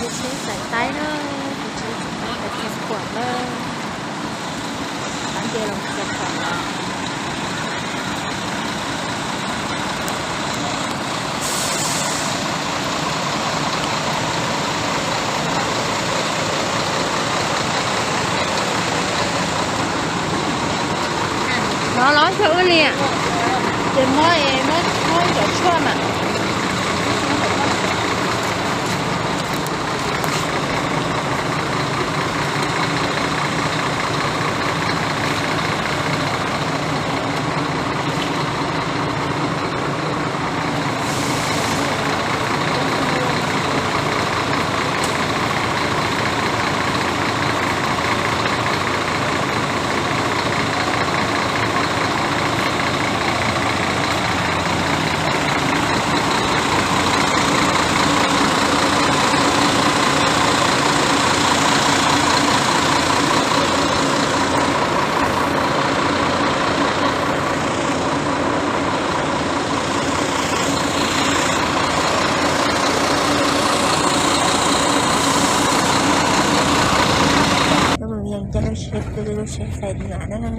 Tsheb xaiv taib na, tsheb xaiv taib tau txog phuam lawm. Tav nce los txog phuam lawm. No los xyov ua li, ces muab, muab cov tshuaj mas. Coj mus yees cov lub tsheb, lub tsheb xaiv nram na.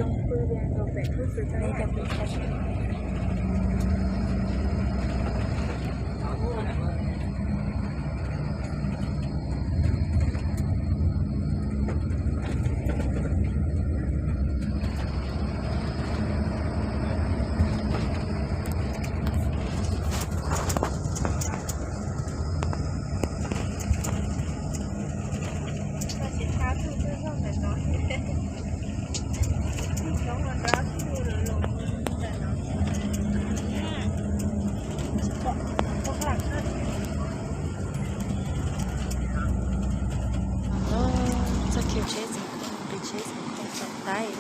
Txoj kev tsheb xeem kho, kev tsheb xeem kho txaus taib.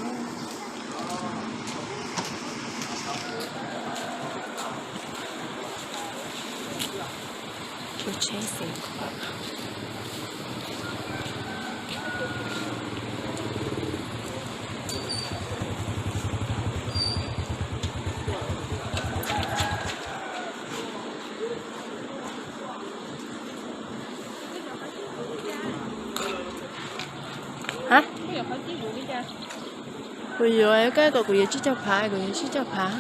Kev tsheb xeem kho. Ha? Kuv yuav, koj kom kuv yuav tsib caug phav, kuv yuav tsib caug phav.